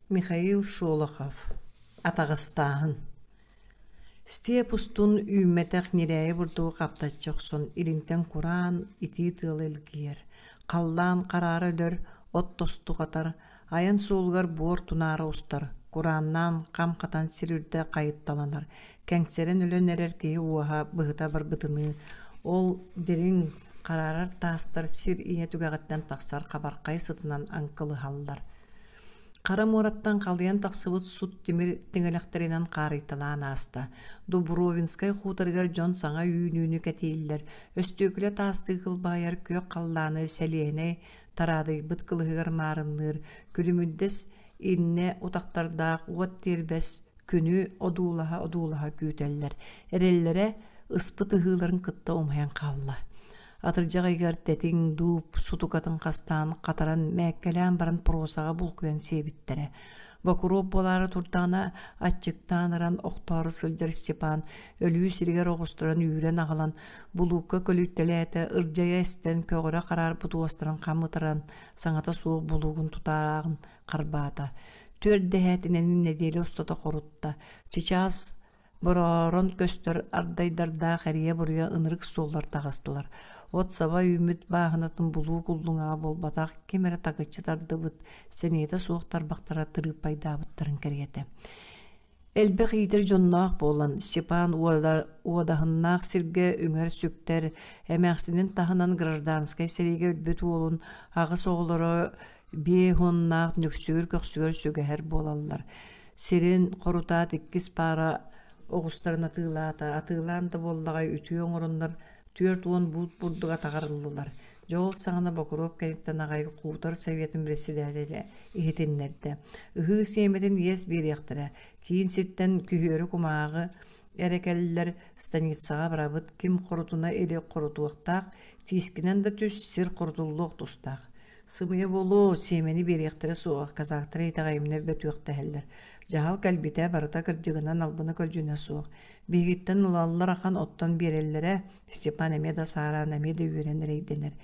Михаил Шолохов Атаҕастааһын Степ устун үүммэтэх ньирээйи бурдугу хаптаччы охсон илинтэн кураан, итии тыал илгийэр, халлаан хараара өлөр, от тосту хатар, айан суолугар буор тунаара устар, курааннаан хам хатан сир үрдэ хайытталанар, кэҥсэрэн өлөн эрэр киһи уоһа быһыта барбытыныы, ол дириҥ, хараарар таастар сир ийэ түгэҕиттэн тахсар хабархай сытынан аҥкылыһаллар. Хара муораттан халыйан тахсыбыт сут тимир тиҥилэхтэринэн хаарыйталаан ааста. Дубровинскай хуторыгар дьон саҥа үүнүүнү кэтииллэр, өстүөкүлэ таастыы кылбаайар күөх халлааны сэлиэһинэй тараадыйбыт кылыһыгар маарынныыр, күлүмүрдэс иннэ утахтардаах уот тиэрбэс күнү одуулаһа-одуулаһа күүтэллэр. Эрэллэрэ ыспыт ыһыыларын кытта умайан хаалла. Атырдьах ыйыгар тэтиҥ, дууп сутукатын хастаан, хатаран, мээккэлээн баран просаҕа булкуйан сиэбиттэрэ. Бокуруоп буолаары турдаҕына, аччыктаан ыран охтоору сылдьар Степан өлүү сиригэр оҕустаран үүрэн аҕалан, булуукка көлүйтэлээтэ, ырдьайа эстэн, көҕөрө хараарбыт уостарын хам ытыран, саҥата суох булуугун тутааҕын харбаата. Түөрт дэһээтинэни нэдиэлэ устата хорутта. Чычаас Бороорон көстөр ардайдардаах эрийэ-буруйа ынырык суоллар таҕыстылар. От саба үүммүт бааһынатын булуу куллуҥаҕа буолбатах, ким эрэ такыччы тардыбыт, сэниэтэ суох тарбахтара тырыыппайдаабыттарын кэриэтэ. Элбэх иитэр дьонноох буолан, Степан уодаһыннаах сиргэ үҥэр-сүктэр, эмээхсинин таһынан гражданскай сэриигэ өлбүт уолун аҕыс оҕолоро биэс уоннаах нүксүгүр көхсүгэр сүгэһэр буолаллар. Сирин хорутаат иккис паара оҕустарын атыылаата, атыылаан да буоллаҕай үтүө оҥороннор 40 буут бурдук атаҕар ыллылар. Дьэ ол саҕана Бокуруоп кэнниттэн аҕай Хуутар Советын председателэ иһитиннэрдэ. Ыһыы сиэмэтин иэс биэриэхтэрэ. Киин сиртэн күһүөрү кумааҕы эрэ кэллэр, станицаҕа барабыт, ким хорутуна или хорутуохтаах, тиискинэн да түс, сир хорутуллуох тустаах. Сымыйа буолуо, сиэмэни биэриэхтэрэ суоҕа, казахтар итэҕэйимнэ бөтүөхтэһэллэр. Дьаһал кэлбитэ барыта кырдьыгынан албына-көлдьүнэ суох. Биһигиттэн ылаллар ахан оттон биэрэллэрэ, Степан эмиэ да саараан, эмиэ да үөрэн эрэйдэнэр.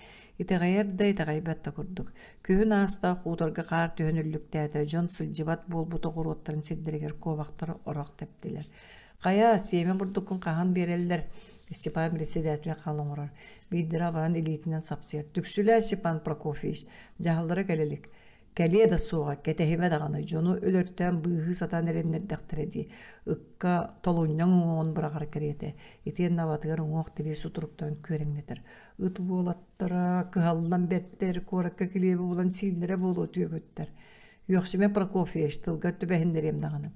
Итэҕэйэр да, итэҕэйбэт да курдук. Күһүн ааста, хуторга хаар түһэн үллүктээтэ, дьон сылдьыбат буолбут оҕуруоттарын сирдэригэр куобахтар орох тэптилэр. Хайа, сиэмэ бурдуккун хаһан биэрэллэр? Степан председателэ хал оҥорор. Биирдэрэ абаран илиитинэн сапсыйар. Түксүлээ, Степан Прокофьевич, дьаһаллара кэлэ илик. Кэлиэ да суоҕа, кэтэһимэ даҕаны, дьону өлөртөөн быыһыы сатаан эрэннэрдэхтэрэ дии. Ыкка толунньаҥ уҥуоҕун быраҕар кэриэтэ. Итиэннэ абатыгар уҥуох-тирии сутуруктарын күөрэҥнэтэр. Ыт уолаттара кыһаллан бэртэр, куоракка килиэби булан сииллэрэ буолуо түөкүттэр. Үөхсүмэ Прокофьевич, тылгар түбэһиннэриэм даҕаны.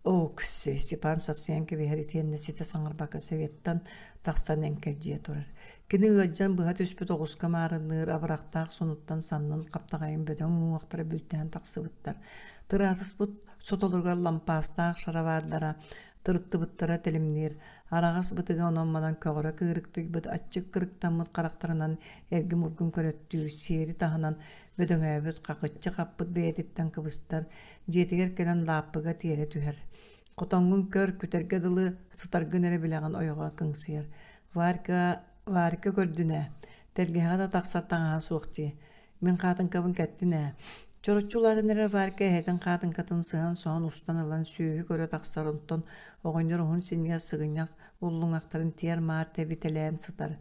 Окси, Степан сапсыйан кэбиһэр итиэннэ ситэ саҥарбакка советтан тахсан эҥкэлдьийэ турар. Кини ыалдьан быһа түспүт оҕуска маарынныыр абырахтаах сонуттан саннын хаптаҕайын бөдөҥ уҥуохтара бүлтэһэн тахсыбыттар. Тыраатыспыт сотолоругар лампаастаах шаровардара тырыттыбыттара тэлимниир, араҕас бытыга онон-манан көҕөрө кыырыктыйбыт аччык кырыктаммыт харахтарынан эргим-ургум көрөттүүр, сиэри таһынан бөдөҥөөбүт, хакыччы хаппыт бэйэтиттэн кыбыстар, Дьиэтигэр кэлэн лааппыга тиэрэ түһэр. Хотоҥҥун көр, күтэргэ дылы сытаргын эрэ билэҕин ойоҕо кыҥсыйар. Варька, Варька көрдүн ээ, тэлгэһэҕэ да тахсар таҥаһа суох дии. Мин хаатыҥкабын кэттин ээ. Чороччу улаатан эрэр Варька эһэтин хаатыҥкатын сыһан-соһон устан ылан сүөһү көрө тахсар, онтон оҕонньор уһун синньигэс сыгынньах уллуҥахтарын тиэр-маар тэбитэлээн сытар.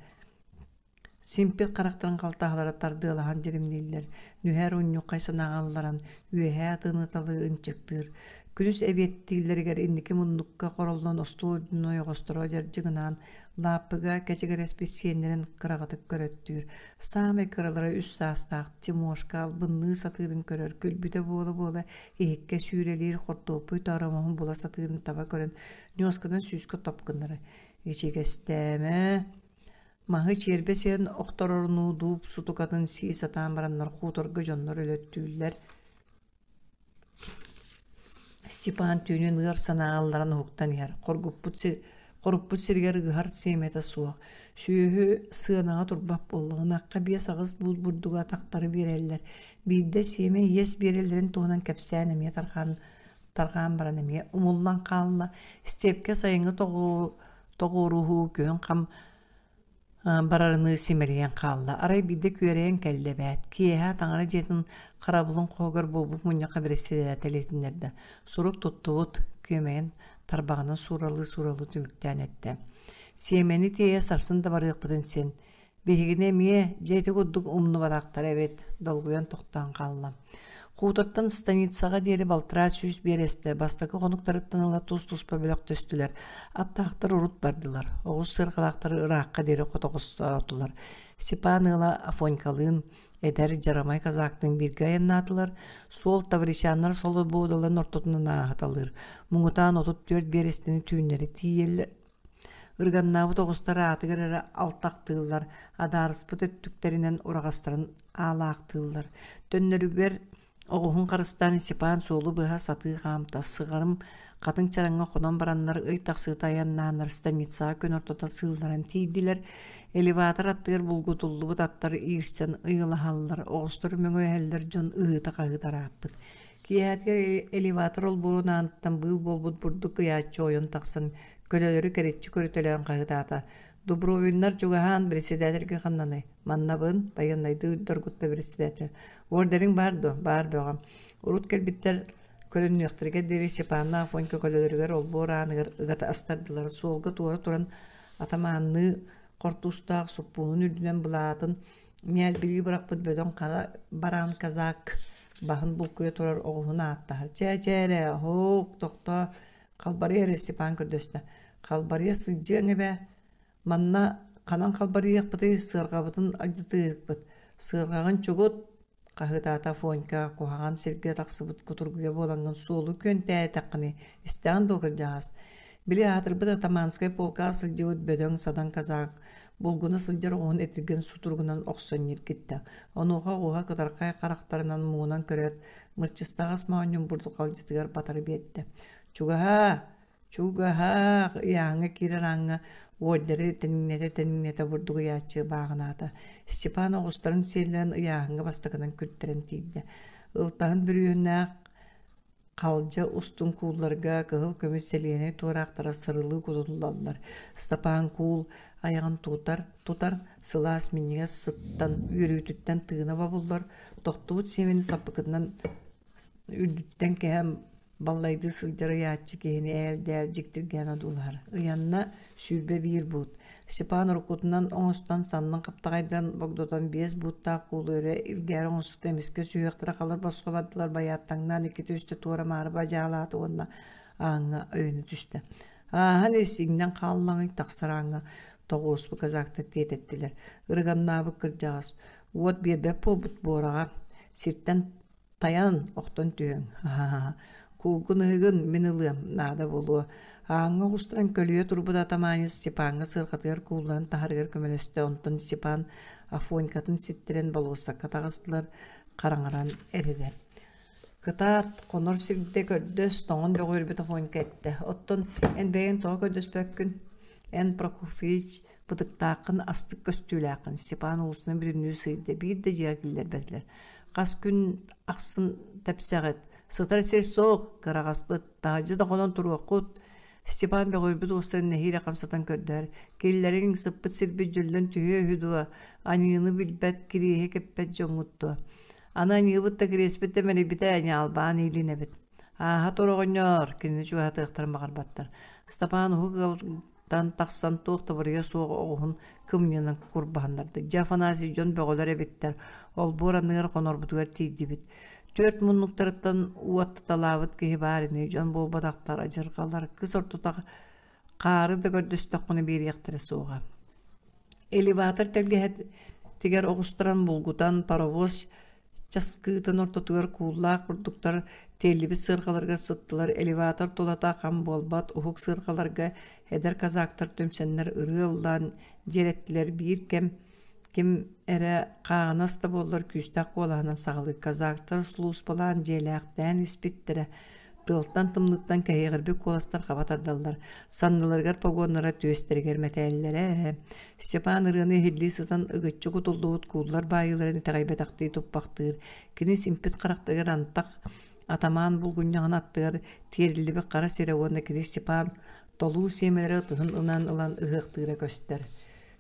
Симпит харахтарын халтаһалара тардыалаһан дьиримнииллэр, нүһэр унньуххай санааҕа ылларан, үөһээ атыыны-талыы ынчыктыыр. Күнүс эбиэттииллэригэр инники муннукка хороллон остуол үрдүн ойоҕосторо дьардьыгынаан, лааппыга кэчигирэспит сиэннэрин кыраҕытык көрөттүүр. Саамай кыралара үс саастаах Тимошка албынныы сатыырын көрөр, күлбүтэ буола-буола иһиккэ сүүрэлиир хортуоппуй тооромоһун була сатыырын таба көрөн, ньуосканан сүүскэ топ гыннара. «Ичигэстээмэ, Маһы чиэрбэ сиэн охторорунуу дууп сутукатын сии сатаан бараннар хуторга дьоннор өлөттүүллэр. Степан түүнүн ыар санааҕа ылларан уһуктан иһэр. Хоргуппут, сир, хоруппут сиригэр ыһар сиэмэтэ суох. Сүөһү сыанаҕа турбат буолла. Ынахха биэс-аҕыс буут бурдугу атахтары биэрэллэр. Биирдэ сиэмэ иэс биэрэллэрин туһунан кэпсээн эмиэ тарҕаан, тарҕаан баран эмиэ умуллан хаалла. Степкэ сайыҥҥы тоҕуоруһуу күһүн хам. барарыныы симэлийэн хаалла. Арай биирдэ күөрэйэн кэллэ эбээт. Киэһэ таҥара дьиэтин харабылын хоһугар буолбут мунньахха бэрэссэдээтэл иһитиннэрдэ. Сурук туттубут, күөмэйин тарбаҕынан сууралыы-сууралыы түмүктээн эттэ. Сиэмэни тиэйэ сарсын да барыахпытын син. Биһигини эмиэ дьэ ити курдук умнубатахтар эбит, долгуйан тохтоон хаалла. Хуутартан станицаҕа диэри балтараа сүүс биэрэстэ бастакы хонуктарыттан ыла тус-туспа бөлөхтөстүлэр. Аттаахтар урут бардылар, оҕус сыарҕалаахтар ыраахха диэри хотоҕостоотулар. Степан ыала Афонькалыын эдэр дьарамай казактыын бииргэ айаннаатылар. Суол тавричаннар солобуодаларын ортотунан ааһыталыыр. Муҥутаан 34 биэрэстэни түүннэри тиийэллэр Ырыганнаабыт оҕустар аатыгар эрэ алтахтыыллар, адаарыспыт өттүктэринэн ураҕастарын аалаахтыыллар. Төннөрүгэр оҕуһун харыстаан Степан суолу быһа сатыы хаамта, сыҕарым хатыҥ чараҥҥа хонон бараннар ый тахсыыта айаннааннар станицаҕа күн ортото сыылларан тиийдилэр. Элеватор аттыгар булгутуллубут аттар иирсэн ыйылаһаллар, оҕустар мөҥүрэһэллэр дьон ыһыыта-хаһыыта ырааппыт. Киэһэтигэр элеватор олбуорун ааныттан быыл буолбут бурдук ыйааччы ойон тахсан, көлөлөрү кэриччи көрүтэлээн хаһыытаата: «Дубровиннар чугаһаан, председательгэ ханнаный? Маннабын, байыаннайдыы доргутта председатель. Ордерыҥ баар дуо? Баар бөҕө. Урут кэлбиттэр көлөннүөхтэригэр диэри Степаннаах Афонька көлөлөрүгэр олбуор ааныгар ыгата астардылар. Суолга туора туран атамаанныы хортуустаах суппуунун үрдүнэн былаатын ньээлбилии бырахпыт бөдөҥ хара бараан казак баһын булкуйа турар оҕуһун ааттаһар. Чээ, чээ эрэ, оһук, тохтоо, халбарыйа эрэ Степан көрдөстө. Халбарыйа сылдьыаҥ эбээ. Манна ханан халбарыйыахпытый, сыарҕабытын алдьатыыһыкпыт. Сыарҕаҕын чугут, хаһыытаата Афонька, куһаҕан сиргэ тахсыбыт кутургуйа буолаҥҥын суолу күөнтээтэххиний, истэҕин дуо кырдьаҕас? Били аатырбыт атаманскай полкаҕа сылдьыбыт бөдөҥ-садаҥ казак булгуна сылдьар оҕуһун этиргэн сутуругунан охсон ньиргиттэ. Онуоха оҕуһа кытархай харахтарынан муҥунан көрөөт, мырчыстаҕас моонньун бурдукалдьытыгар батары биэрдэ. «Чугаһаа! Чугаһаа!» ыйааһыҥҥа киирэр ааҥҥа уордары тэниҥнэтэ-тэниҥнэтэ бурдук ыйааччы бааҕынаата. Степан оҕустарын сиэллэрин ыйааһыҥҥа бастакынан күртэрэн тиийдэ. Ылтаһын бүрүөһүннээх Халдьа устун куулларга кыһыл көмүс сэлиэнэй туораахтара сырылыы кутуллаллар. Ыстапаан куул айаҕын тутар, тутар, сылаас минньигэс сыттан, үөрүүтүттэн тыына бобуллар, тохтубут сиэмэни саппыкытынан үрдүттэн кэһэн баллайдыы сылдьар ыйааччы киһини ээл-дээл дьиктиргээн одуулаһар. Ыйанна 21 буут. Степан уруккутунан оҥостон саннын хаптаҕайдан богдотон биэс бууттаах куулу өрө илгээри оҥостубута эмискэ сүһүөхтэрэ халыр босхо бардылар байааттаҥнаан иккитэ-үстэ туора-маары бадьаалаата уонна ааҥҥа өйөнө түстэ. Ааһан ис иҥнэн хааллаҥый тахсар ааҥҥа тоҕуоруспут казактар тиэтэттилэр. Ырыганнаабыт кырдьаҕас уот биэрбэт буолбут буораҕа сиртэн Тайан, охтон түһүөҥ, ха-ха-ха, куулгун ыһыгын мин ылыам, наада буолуо. Ааҥҥа оҕустаран көлүйэ турбут атамаанньа Степаҥҥа сыарҕатыгар куулларын таһарыгар көмөлөстө, онтон Степан Афонькатын ситтэрэн болуоссакка таҕыстылар, хараҥаран эрэрэ. Кытаат, хонор сирдэ көрдөс, тоҥон бөҕүөрбүт Афонька эттэ. Оттон эн бэйэҥ тоҕо көрдөспөккүн? Эн Прокофьевич бытыктааххын, астык көстүүлээххин, Степан уулуссаны бүтүннүү сыыйда, биир да дьиэҕэ киллэрбэтилэр. Хас күн ахсын тэпсэҕит, сытар сир суох, кыраҕаспыт, таһырдьа да хонон туруоххут. Степан бөҕүрбүт уустарын нэһиилэ хамсатан көрдөһөр, киллэриҥ, сыппыт сирбит дьөллөн түһүө үһү дуо, аньыыны билбэт, кириэһи кэппэт дьоҥҥут дуо? Аны аньыыбыт да кириэспит да мэлийбитэ, ньаалбаан иилинэбит. Ааһа тур оҕонньоор, кинини чугаһатыахтарын баҕарбаттар. Степан уһук ыал тан тахсан туох да буруйа суох оҕуһун кымньыынан курбаһыннарда. Дьэ, Афанасий дьон бөҕөлөр эбиттэр. Олбуор анныгар хонорбутугар тиийдибит. Түөрт муннуктарыттан уоттаталаабыт киһи баар ини, дьон буолбатахтар, адьырҕалар, кыс ортото хаары да көрдөстөххүнэ биэриэхтэрэ суоҕа. Элеватор тэлгэһэтигэр оҕустаран булгутан, паровоз часкыытын ортотугар кууллаах бурдуктар тиэллибит сыарҕаларыгар сыттылар, элеватор тулата хам буолбат уһук сыарҕаларга эдэр казактар түмсэннэр ырыа ыллаан дьиэрэттилэр биир кэм ким эрэ хааҕынас да буоллар күүстээх куолаһынан саҕалыыр казактар сулууспалаан дьиэлээхтээн испиттэрэ Тыалтан тымныыттан кэһиэҕирбит куоластар хаба тардаллар, санныларыгар погоннара, түөстэригэр мэтээллэрэ. Степан ырыаны иһиллии сытан ыгыччы кутуллубут кууллар баайыыларын итэҕэйбэтэхтии туппахтыыр. Кини симпит харахтыгар антах атамаан булгунньаҕын аттыгар тиэриллибит хара сирэ уонна кини Степан толуу сиэмэлэрэ ытыһын ынан ылан ыһыахтыыра көстөр.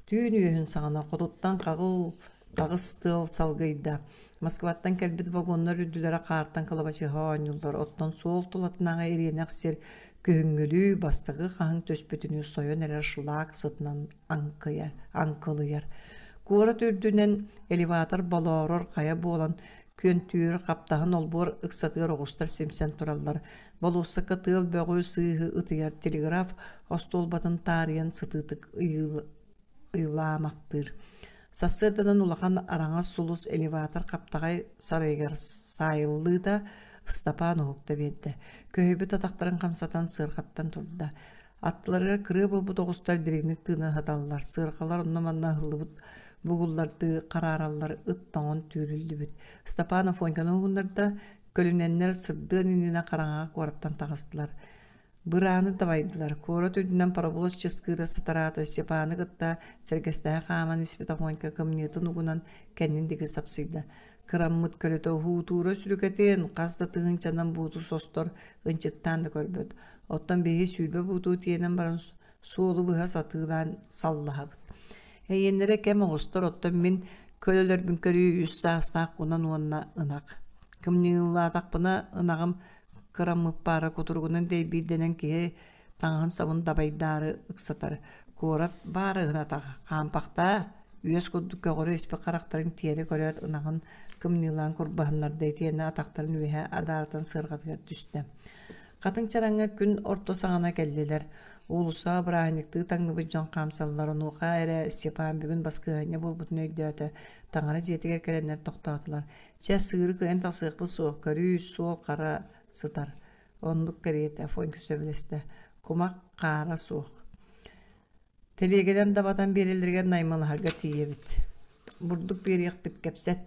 Түүн үөһүн саҕана хотуттан хаҕыл хаҕыс тыал салгыйда. Москваттан кэлбит вагоннар үрдүлэрэ хаартан кылабачыһа оонньууллар, оттон суол тулатынааҕы ириэнэх сир күһүҥҥүлүү бастакы хаһыҥ түспүтүнүү сойон эрэр шлак сытынан аҥкыйар, аҥкылыйар. Куорат үрдүнэн элеватор болоорор хайа буолан күөнтүүр хаптаһын олбуор ыксатыгар оҕустар симсэн тураллар. Болуоссакка тыал бөҕү сыыһы ытыйар телеграф остуолбатын таарыйан сытыытык ыйылаамахтыыр. Сарсыарданан улахан араҥас сулус элеватор хаптаҕай сарайыгар саайыллыыта Ыстапаан уһукта биэрдэ. Көһүйбүт атахтарын хамсатан сыарҕаттан турда. Аттыларыгар кырыа буолбут оҕустар дириҥник тыынан сыталлар, сыарҕалар онно-манна ыһыллыбыт бугуллардыы хараараллар, ыт тоҥон түүрүллүбүт. Степан Афоньканы уһуннарда, көлүнэннэр сырдыан иннинэ хараҥаҕа куораттан таҕыстылар. Бырааны дабайдылар, куорат үрдүнэн паровоз чыскыыра сатараата Степаны кытта сэргэстэһэ хааман испит Афонька кымньыытын угунан кэннин диэки сапсыйда. Кыраммыт көлөтө уһуутуура сүрүкэтин, хас да тыһыынчанан бууту состор, ынчыктаан да көрбөт. Оттон биһиги 20 бууту тиэнэн баран суолу быһа сатыылаан саллаһабыт. Эйиэннэрэ кэм оҕустар, оттон мин көлөлөрбүн көрүү үс саастаах кунан уонна ынах. Кымньыылаатахпына ынаҕым кыраммыппаара кутуругунан дэйбиирдэнэн киһи таҥаһын сабын дабайдаары ыксатар. Куорат баара ыһын хаампахтаа, үөс курдук көҕөрө испит харахтарын тиэрэ көрөөт ынаҕын кымньыылаан курбаһыннарда итиэннэ атахтарын үөһэ адаарытан сыарҕатыгар түстэ. Хатыҥ чараҥҥа күн орто саҕана кэллилэр. Уулуссаҕа бырааһынньыктыы таҥныбыт дьон хаамсаллар. Онуоха эрэ Степан бүгүн баскыһыанньа буолбутун өйдөөтө. Таҥара дьиэтигэр кэлэннэр тохтоотулар. Чэ, сыыры кыайан тахсыахпыт суох, көрүү, суол хара сытар. Оннук кэриэтэ, Афонька сөбүлэстэ. Кумах хаара суох. Тэлиэгэнэн дабатан биэрэллэригэр наймылаһарга тиийэбит. Бурдук биэриэхпит кэпсэт.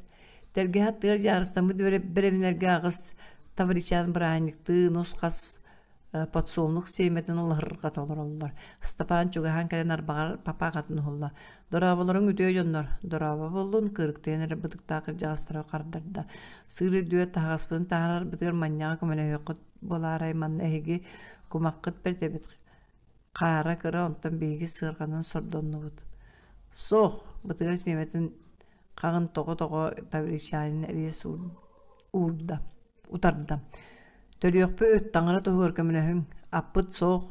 Тэлгэһэ аттыгар дьаарыстаммыт бэрэбинэргэ аҕыс тавричан бырааһынньыктыы нус-хас подсолнух сиэмэтин ылларырҕата олороллор. Ыстапаан чугаһаан кэлэн арбаҕар папаахатын уһулла. Дорооболоруҥ үтүө дьоннор, дорообо буоллун, кырыктыйан эрэр бытыктаах кырдьаҕастара хардарда. Сыыр үрдүгэр таһаҕаспытын таһаарарбытыгар манньаҕа көмөлөһүөххүт буолаарай манна эһиги кумаххыт бэрт эбит Хаара кыра, онтон биһиги сыарҕанан сордоннубут. Суох, бытыга сиэмэтин хаҕын тоҕо-тоҕо Тавричанин эриэс уурда, утарда. Төрүөхпүт, таҥара туһугар көмөлөһүҥ, аппыт суох.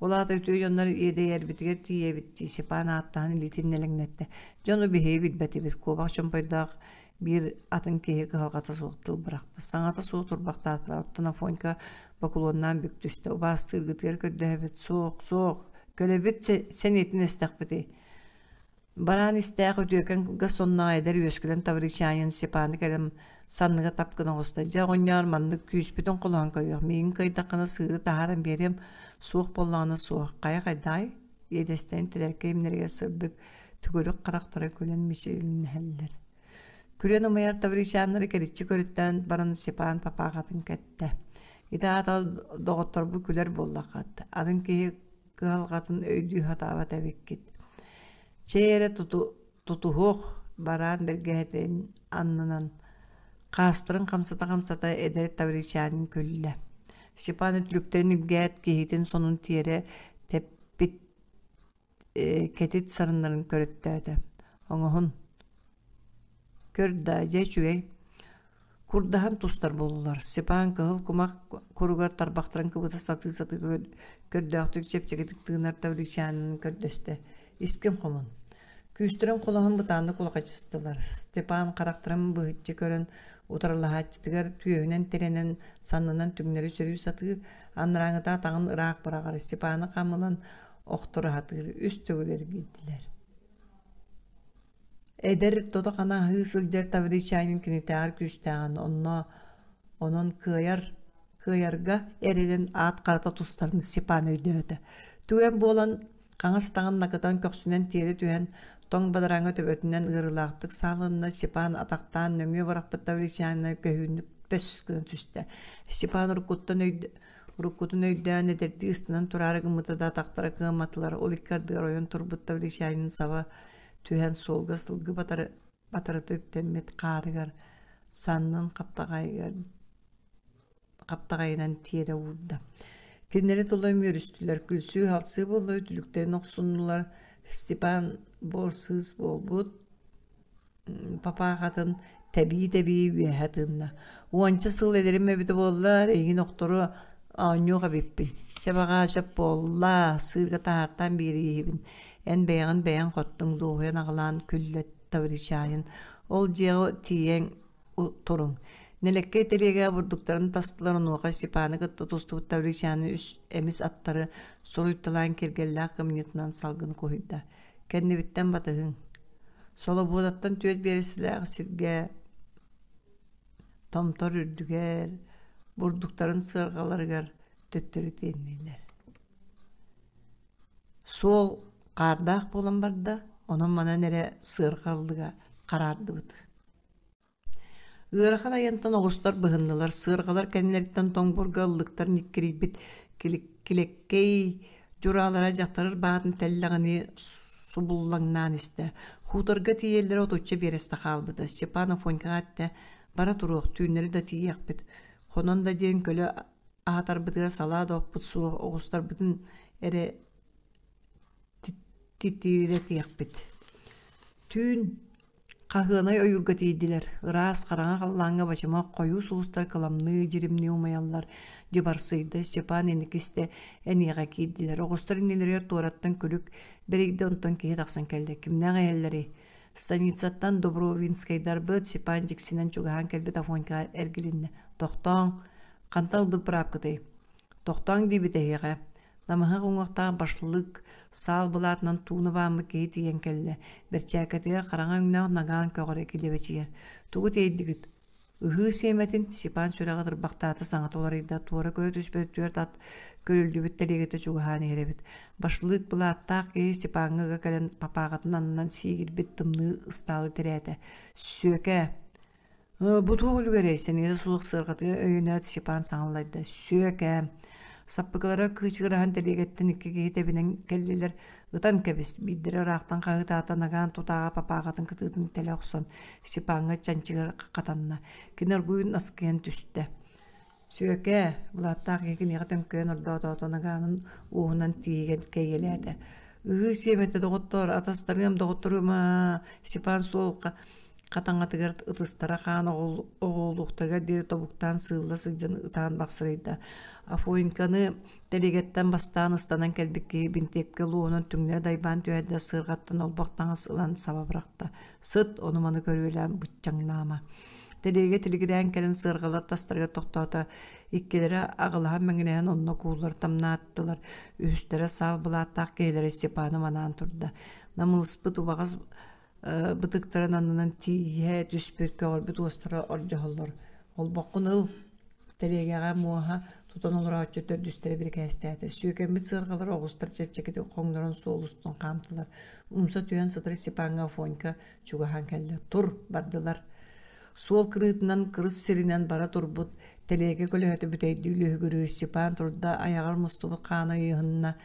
Ол аата үтүө дьоннор иэдэйэрбитигэр тиийэбит дии Степан ааттаһан илиитин нэлэҥнэттэ. Дьону биһиги билбэтибит, куобах чомпойдоох биир атын киһи кыһалҕата суох тыл бырахта. Саҥата суох турбахтаатылар. Оттон Афонька бокулуоннаан бүк түстэ. Убаастыыргытыгар көрдөһөбүт. Суох, суох, көлөбүт сэниэтин эстэхпитий. Бараан истээх үтүөкэн кылгас сонноох эдэр үөскүлэн Тавричанин Степаны кэлэн санныга тап гына оҕуста. Дьэ, оҕонньоор, маннык күүспүтүн холоон көрүөх. Миигин кыайдаххына сыыры таһааран биэриэм, суох буоллаҕына суох. Хайа хайдаҕай? Иэдэстэн тэлэркэй имнэригэр сырдык, төгүрүк харахтара күлэн мичилиннэһэллэр. Күлэн ымайар тавричаннары кэриччи көрүттээн баран Степан папаахатын кэттэ. Ити аата доҕотторбут күлэр буоллаххыт, атын киһи кыһалҕатын өйдүү сатаабат эбиккит. Чэй эрэ тутуһуох бараан бэргэһэтин аннынан хаастарын хамсата-хамсата эдэр тавричанин күллэ. Степан үтүлүктэрин илгээт киһитин сонун тиэрэ тэппит кэтит сарыннарын көрөттөөтө. Оҥоһун Көр да, дьэ үчүгэй. Курдаһан тустар буоллулар. Степан кыһыл кумах куругар тарбахтарын кыбыта сатыы-сатыы көрдөөхтүк чэпчэкитик тыынар Тавричанын көрдөстө. Искин хомун. Күүстэрин холоһон бытааннык улахачыстылар. Степан харахтарын быһыччы көрөн, утарылаһааччытыгар түөһүнэн тирэнэн, саннынан түҥнэри сөрүү сатыыр, анарааҥыта атаҕын ыраах быраҕар. Степаны хам ылан охторо сатыыр. Үс төгүл эргийдилэр. Эдэр тото-хана аһыы сылдьар Тавричанин кинитээҕэр күүстээҕин, онно онон кыайар кыайарга эрэнэн аат харата тустарын Степан өйдөөтө. Түгэн буолан хаҥас таҥын накытан көхсүнэн тиэрэ түһэн, тоҥ бадарааҥҥа төбөтүнэн ыарыылаахтык саалынна Степан атахтаан нөҥүө бырахпыт Тавричанина көһүүннүк пөс гына түстэ. Степан уруккуттан өйдө Уруккутун өйдөөн эдэрдии ыстанан тураары гыммыта да атахтара кыамматылар, ол икки ардыгар ойон турбут Тавричанин саба түһэн суолга сылгы батары батарыта үктэммит хаарыгар саннын хаптаҕайыгар хаптаҕайынан тиэрэ уурда. Кинилэри тула үмүөрүстүлэр, күлсүү-халсыы буолла, үтүлүктэрин охсуннулар. Степан буор-сыыс буолбут папаахатын тэбии-тэбии үөһэ тыынна. Уонча сыл эдэрим эбитэ буоллар, эйигин охтору оонньуох эбиппин. Чэ баҕаа сөп буолла, сыырга таһаартаан биэрииһибин. Эн бэйэҕин бэйэҥ хоттуҥ дуоһуйан аҕылаан күллэ Тавричанин. Ол дьиэҕэ тиийэн туруҥ. Нэлэккэй тэлиэгэ бурдуктарын тастылар онуоха Степаны кытта тустубут Тавричаны үс эмис аттары суруйталаан киргэллээх кымньытынан салгын куһуйда. Кэннибиттэн батыһыҥ. Солобуодаттан түөрт биэрэстэлээх сиргэ томтор үрдүгэр, бурдуктарын сыарҕаларыгар төттөрү тиэннилэр. Суол хаардаах буолан барда, онон-манан эрэ сыарҕа ыллыга хараардыбыт. Ыарахан айантан оҕустар быһыннылар, сыарҕалар кэннилэриттэн тоҥбурга ыллыктар ньиккирийбит килэккэй дьураалара дьахтар баатын тэллэҕинии субуллаҥнаан истэ. Хуторга тиийэллэрэ отучча биэрэстэ хаалбыта. Степан Афонькаҕа эттэ: «Бара туруох, түүннэри да тиийиэхпит. Хонон да диэн көлө аһатарбытыгар салаа да оппут суох, оҕустарбытын эрэ титиирэтиэхпит. Түүн Хаһыанай ойуурга тиийдилэр, ыраас хараҥа халлааҥҥа бачымах хойуу сулустар кыламныы, дьиримнии умайаллар, дьыбарсыйда, Степан инники истэ эниэҕэ киирдилэр. Оҕустар иннилэригэр туораттан күлүк бэрийдэ, онтон киһи тахсан кэллэ. Кимнээх иһэллэрий? Станицаттан Дубровинскайдарбыт Степан дьиксинэн чугаһаан кэлбит Афонькаҕа эргилиннэ. Тохтооҥ! Хантан ылбыт быраапкытый? Тохтооҥ диэбит эһиэхэ. Намыһах уҥуохтаах башлык саал былаатынан тууна бааммыт киһи тиийэн кэллэ. Бэрчээккэтигэр хараҥа өҥнөөх нагаан көҕөрө килэбэчийэр. Тугу тиэйдигит? Ыһыы сиэмэтин Степан сүрэҕэ тырбахтаата саҥата уларыйда, туора көрө түспэт түөрт ат көрүллүбүт тэлиэгэтэ чугаһаан иһэр эбит. Башлык былааттаах киһи Степаҥҥа ыга кэлэн папааҕатын аннынан сиигирбит тымныы ыстаалы тирээтэ. Сүөкээ! Бу туох үлүгэрэй, сэниэтэ суох сыарҕатыгар өйөнөөт Степан саҥаллайда: «Сүөкээ, саппыкылара кыычыгыраһан тэлиэгэттэн икки киһи тэбинэн кэллилэр, ытан кэбис» биирдэрэ ыраахтан хаһыытаата, нагаан тутааҕа папааҕатын кытыытын тэлэ охсон, Степаҥҥа чанчыгар хатанна. Кини оргууй наскыйан түстэ. Сүөкээ, былааттаах киһи киниэхэ төҥкөйөн ордоотоото, нагаанын уоһунан тиийэн кэйиэлээтэ. «Ыһыы сиэмэтэ, доҕоттоор, атастарыам, доҕотторуом аа!» Степан суолга Хатаҥатыгар ытыстара хаан оҕуолуохтарыгар диэри тобуктаан сыылла сылдьан ытаан бахсырыйда. Афоньканы тэлиэгэттэн бастаан ыстанан кэлбит киһи бинтиэпкэ луоһунан түҥнэ дайбаан түһэрдэ сыарҕаттан олбох таҥас ылан саба бырахта. Сыт, ону-маны көрүөлээн быччаҥнаама. Тэлиэгэ тилигирээн кэлэн сыарҕалар тастарыгар тохтоото. Иккилэрэ аҕылаһан мэҥилэһэн онно кууллар тамнааттылар. Үһүстэрэ саал былааттаах киһилэрэ Степаны манаан турда. Намылыспыт убаҕас бытыктарын аннынан тииһэ түспүт көҕөрбүт уостара ордьоһоллор. Олбоххун ыл, тэлиэгэҕэ муоһа тутан олорооччу төрдүстэрэ бирикээстээтэ. Сүөкэммит сыарҕалар оҕустар чэпчэкитик хоҥнорон суол устун хаамтылар. Умса түһэн сытар Степаҥҥа Афонька чугаһаан кэллэ. Тур, бардылар. Суол кырыытынан кырыс сиринэн бара турбут тэлиэгэ көлөһөтө бүтэйдии лүһүгүрүү Степан турда айаҕар мустубут хаана ыйыһынна.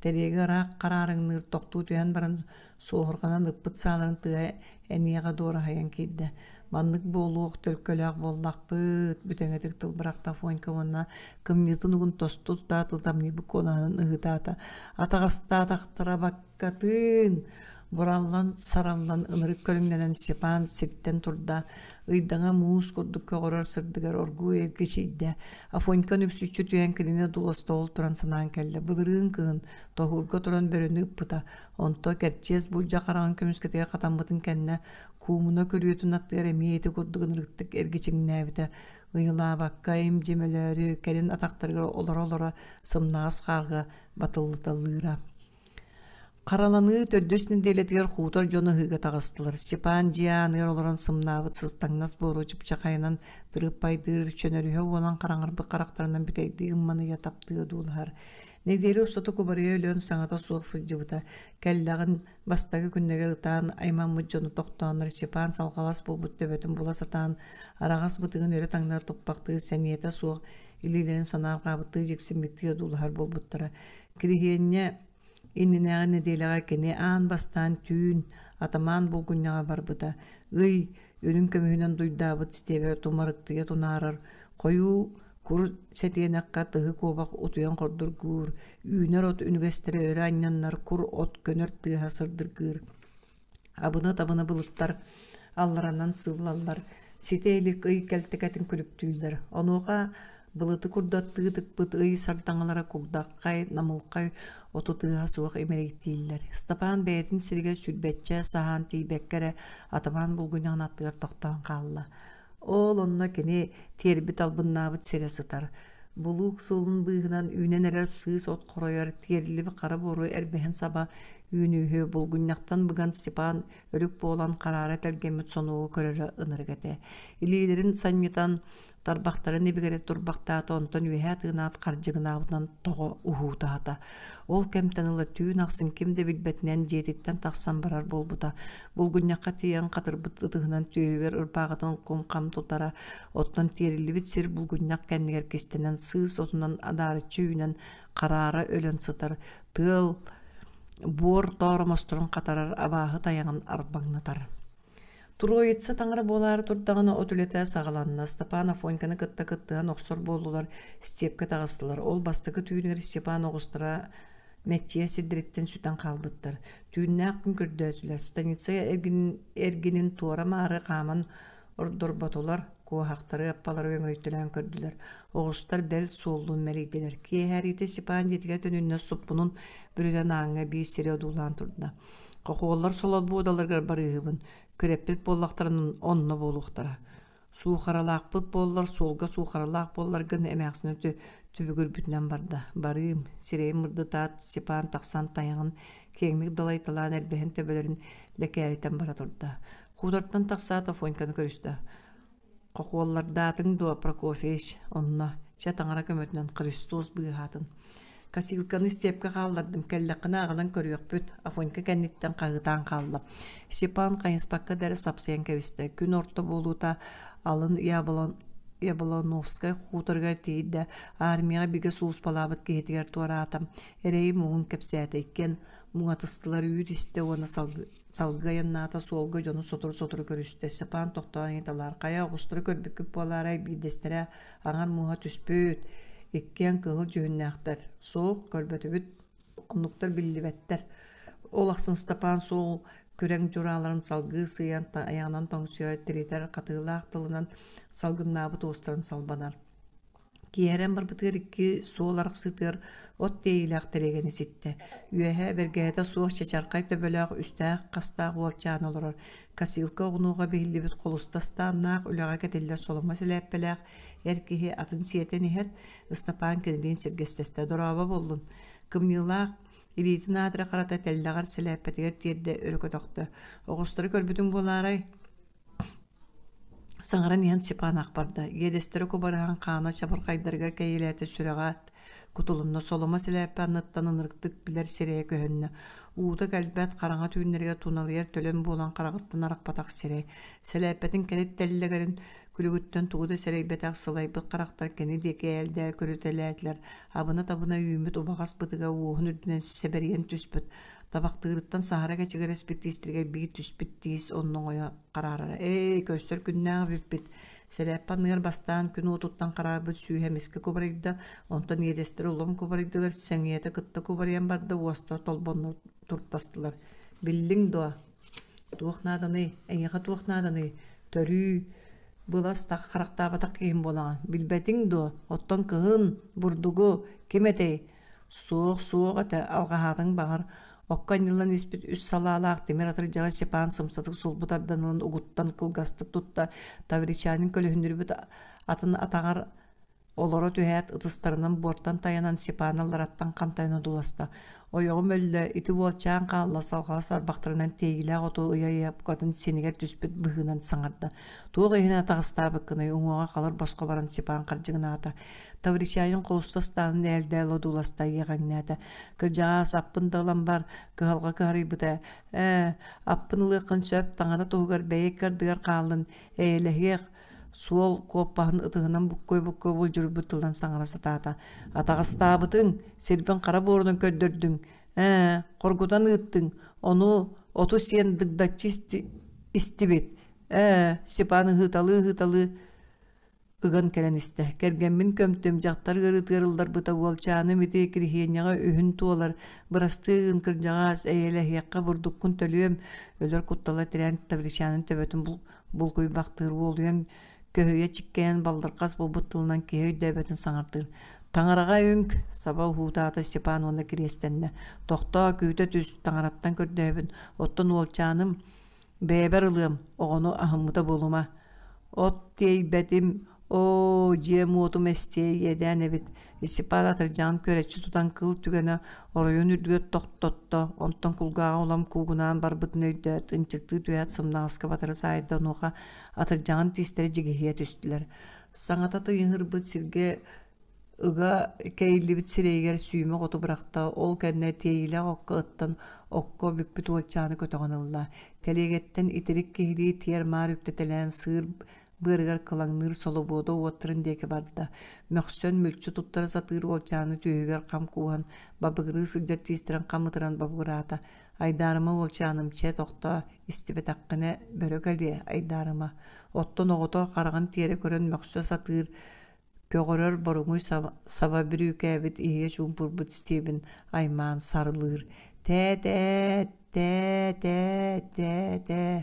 Тэлиэгэ ыраах хараарыҥныыр тохтуу түһэн баран Суоһурҕанан ыппыт сааларын тыаһа эниэҕэ дуораһыйан киирдэ. Маннык буолуох төлкөлөөх буоллахпыт, бүтэҥитик тыл бырахта Фонька уонна кымньыытын угун тосту тутаат ытамньыйбыт куолаһынан ыһыытаата. Атаҕастаатахтара баккатын! Бураллан, сараллан ынырык көрүҥнэнэн Степан сиртэн турда, ыйдаҥа муус курдук көҕөрөр сырдыгар оргууй эргичийдэ. Афонька нүксүччү түһэн кинини дулостоол туран санаан кэллэ. Былырыын кыһын тоһуурга туран бөрөнү ыппыта, Онто кэрчиэс булдьа хараҕын көмүскэтигэр хатаммытын кэннэ куумуна күрүөтүн аттыгар эмиэ ити курдук ынырыктык эргичиҥнээбитэ. Ыйылаабакка им-дьим өлөөрү, кэлин атахтарыгар олоро-олоро сымнаҕас хаарга батыллыталыыра. Хараланыы төрдүс нэдиэлэтигэр хуутар дьон ыһыыга таҕыстылар. Степан дьиэ ааныгар олорон сымнаабыт сыстаҥнас буору чыпчахайынан тырыыппайдыыр, чөнөрүһэ уолан хараҥарбыт харахтарынан бүтэйдии ымманыйа таптыы одуулаһар. Нэдиэлэ устата кубарыйа өлөн саҥата суох сылдьыбыта. Кэллэҕин бастакы күннэригэр ытаан аймаммыт дьону тохтооннор Степан салҕалас буолбут төбөтүн була сатаан араҕас бытыгын өрө таҥнары туппахтыы сэниэтэ суох илиилэрин санаарҕаабыттыы дьиксиммиттии одуулаһар буолбуттара. Кириһиэнньэ иннинээҕи нэдиэлэҕэ кини аан бастаан түүн атамаан булгунньаҕа барбыта. Ый үрүҥ көмүһүнэн дуйдаабыт стебэ тумарыктыйа тунаарар, хойуу Кур сэтиэнэххэ тыһы куобах утуйан хордургуур, үүнэр от үнүгэстэрэ өрө анньаннар кур от көнөр тыаһа сырдыргыыр. Абына-табына былыттар алларанан сыыллаллар, ситэ илик ый кэлтэкэтин күлүктүүллэр. Онуоха былыты курдаттыы тыкпыт ый сардаҥалара кугдаххай, намылхай оту тыаһа суох имэрийдииллэр. Ыстапаан бэйэтин сиригэр сүүрбэччэ саһаан тиийбэккэ эрэ атамаан булгунньаҕын аттыгар тохтоон хаалла. Ол онно кини тиэрбит албыннаабыт сирэ сытар. Булуук суолун быыһынан үүнэн эрэр сыыс от хоройор, тиэриллибит хара буору эрбэһин саба үүнүүһү булгунньахтан быган Степан өлүк буолан хараара тэлгэммит сонуогу көрөрө ынырык этэ. Илиилэрин санньытан тарбахтарын ибигэрэ турбахтаата, онтон үөһээ тыынаат хардьыгынаабытынан тоҕо уһуутаата. Ол кэмтэн ыла түүн ахсын ким да билбэтинэн дьиэтиттэн тахсан барар буолбута. Булгунньахха тиийэн хатырбыт ытыһынан түөһүгэр ырбааҕытын кум-хам тутара, оттон тиэриллибит сир булгунньах кэннигэр кистэнэн сыыс отунан адаарыччы үүнэн хараара өлөн сытар, тыал буор тооромосторун хатарар абааһы тайаҕын арбаҥнатар. Троица таҥара буолаары турдаҕына от үлэтэ саҕаланна. Степан Афоньканы кытта кыттыһан охсор буоллулар, степкэ таҕыстылар. Ол бастакы түүнүгэр Степан оҕустара мэччийэ сирдэриттэн сүтэн хаалбыттар. Түүннээх күн көрдөөтүлэр. Станица эргинин, эргинин туора-маары хааман ордорботулар, куоһахтары, аппалары өҥөйтөлөөн көрдүлэр. Оҕустар бэл суоллун мэлийдилэр. Киэһээриитэ Степан дьиэтигэр төнүннэ суппунун бүрүнэн ааҥҥа биир сири одуулаан турда. Хохуоллар солобуодаларыгар барыыһыбын, күрэппит буоллахтарына онно буолуохтара. Суухаралаахпыт буоллар, суолга суухаралаах буолларгын эмээхсин түбүгүрбүтүнэн барда. Барыым, сирэйин мырдытаат, Степан тахсан тайаҕын киэҥник далайталаан эрбэһин төбөлөрүн лэкээритэн бара турда. Куудартан тахсаат Афоньканы көрүстэ. Хохуоллардаатыҥ дуо, Прокофьевич? Онно, чэ таҥара көмөтүнэн Христос быыһаатын. Косилканы степкэ хааллардым, кэллэххинэ аҕалан көрүөхпүт, Афонька кэнниттэн хаһыытаан хаалла. Степан хайыспакка да эрэ сапсыйан кэбистэ. Күн орто буолуута алын Яблоновскай хуторыгар тиийдэ, армияҕа бигэ сулууспалаабыт киһитигэр туораата. Эрэйи-муҥун кэпсээтэ, иккиэн муҥатыстылар, үүт истэ уонна Салгыы айаннаата, суолга дьону сотору-сотору көрүстэ. Степан тохтоон ыйыталаһар: «Хайа, оҕустары көрбүккүт буолаарай?» Биирдэстэрэ аҥар мууһа түспүт, иккиэн кыһыл дьүһүннээхтэр. «Суох, көрбөтүбүт, оннуктар биллибэттэр». Ол ахсын Степан суол күрэҥ дьурааларын салгыы сыыйан айаҕынан тоҥсуйар, тиритэр, хатыылаах тылынан салгыннаабыт уостарын салбанар. Киэһэрэн барбытыгар икки суол арахсыытыгар от тиэйиилээх тэлиэгэни ситтэ. Үөһэ бэргэһэтэ суох чачархай төбөлөөх үстээх хастаах уолчаан олорор. Косилка оҕунуоҕа биһиллибит холуста ыстааннаах, үлэҕэ кэтиллэр соломо сэлээппэлээх эр киһи атын сиэтэн иһэр. Ыстапаан кинилиин сэргэстэстэ. «Дорообо буоллун!» Кымньыылаах илиитин аатыра харата тэллэҕэр сэлээппэтигэр тиэрдэ өрө көтөхтө. «Оҕустары көрбүтүҥ буолаарай?» Саҥаран иһэн Степан ах барда, иэдэстэрэ кубарыһан хаана чабырҕайдарыгар кэйиэлээтэ сүрэҕэ кутулунна, соломо сэлээппэ анныттан ынырыктык билэр сирэйэ көһүннэ, уута кэлбэт хараҥа түүннэригэр туналыйар төлөн буолан хараҕыттан арахпатах сирэй, сэлээппэтин кэтит тэллэгэрин күлүгүттэн тугу да сэрэйбэтэх сылайбыт харахтар кини диэки ээл-дээл көрүтэлээтилэр, абына-табына үүммүт убаҕас бытыга уоһун үрдүнэн сэбэрийэн түспүт, Табахтыырыттан саһара кэчигирэспит тиистэригэр биир түспүт тиис онноҥойо хараарара. Ээ, көрсөр күннээх эбиппит. Сэлээппэ анныгар бастаан күн уотуттан хараарбыт сүүһэ эмискэ кубарыйда, онтон иэдэстэрэ улам кубарыйдылар, сэҥийэтэ кытта кубарыйан барда, уостар толбоннор туртастылар. Биллиҥ дуо? Туох нааданый? Эйиэхэ туох нааданый? Төрүү, былас так харахтаабатах киһим буолаҕын. Билбэтиҥ дуо? Оттон кыһын, бурдугу, ким этэй? Суох, суох этэ, алҕаһаатыҥ баҕар, окко анньыллан испит үс салаалаах тимир атырдьаҕы Степан сымсатык сулбу тардан ылан угуттан кылгастык тутта, Тавричанин көлөһүннүрбүт атын атаҕар олоро түһээт, ытыстарынан буортан тайанан Степан аллараттан хантайан одууласта. Ойоҕум өллө, ити уолчаан хаалла, салҕалас тарбахтарынан тиэйиилээх оту ыйа-ыйа букатын синигэр түспүт быһыынан саҥарда. Туох иһин атаҕастаабыккыный, уҥуоҕа халыр босхо баран Степан хардьыгынаата. Тавричанин холуста ыстаанын ээл-дээл одууласта иэҕэҥнээтэ. Кырдьаҕаас, аппын да ылан бар, кыһалҕа кыһарыйбыта. Ээ, аппын ылыаххын сөп, таҥара туһугар бэйэ икки ардыгар хааллын, эйэлэһиэх, суол куоппаһын ытыһынан буккуй-буккуй булдьуруйбут тылынан саҥара сатаата. Атаҕастаабытыҥ, сирбин хара буорунан көрдөрдүҥ, ээ, хоргутан ыыттыҥ, ону оту сиэн дыгдаччы истибит, ээ, Степан ыһыыталыы-ыһыыталыы. ыган кэлэн истэ. Кэргэммин көмтүм, дьахтар ыарыытыгар ылларбыта уолчааным ити Кириһиэнньэҕэ үһүн туолар, бырастыы гын кырдьаҕаас, эйэлэһиэххэ бурдуккун төлүөм, өлөр куттала тирээн Тавричанын төбөтүн булкуйбахтыыр уолуйан көһүйэ чиккэйэн баллырҕас буолбут тылынан киһи өйдөөбөтүн саҥартыыр. Таҥараҕа үҥк, саба уһуутаата Степан уонна кириэстэннэ. Тохтоо, күүтэ түс, таҥараттан көрдөһөбүн. Оттон уолчааным Бэйэбэр ылыам, оҕону аһыммыта буолума. От тиэйбэтим, оо, дьиэм-уотум эстиэ иэдээн эбит. Степан атырдьаҕын күөрэччи тутан кыл түгэнэ оройун үрдүгэр тохтотто, онтон кулгааҕа улам куугунаан барбытын өйдөөт, ынчыктыы түһээт сымнаҕаска батары саайда, онуоха атырдьаҕын тиистэрэ дьигиһийэ түстүлэр. Саҥата тыйыһырбыт сиргэ Ыга кэйиллибит сирэйигэр сүүмэх оту бырахта, ол кэннэ тиэйиилээх окко ыттан окко бүкпүт уолчааны көтөҕөн ылла. Тэлиэгэттэн итирик киһилии тиэр-маар үктэтэлээн сыыр быарыгар кылаҥныыр солобуода уоттарын диэки барда. Мөхсөн мүлчү туттара сатыыр уолчааны түөһүгэр хам кууһан, бабыгырыы сылдьар тиистэрин хам ытыран бабыгыраата. «Айдаарыма уолчааным, чэ, тохтоо, истибэтэххинэ бөрө кэлиэ, айдаарыма». Оттон оҕото хараҕын тиэрэ көрөн мөхсө сатыыр Көҕөрөр боруҥуй саба бүрүүкээбит иһийэ чуумпурбут Стивен аймаан сарылыыр: «Тээ-тээ, тээ-тээ, тээ-тээ»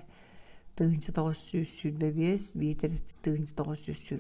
1925 биитэр 1920.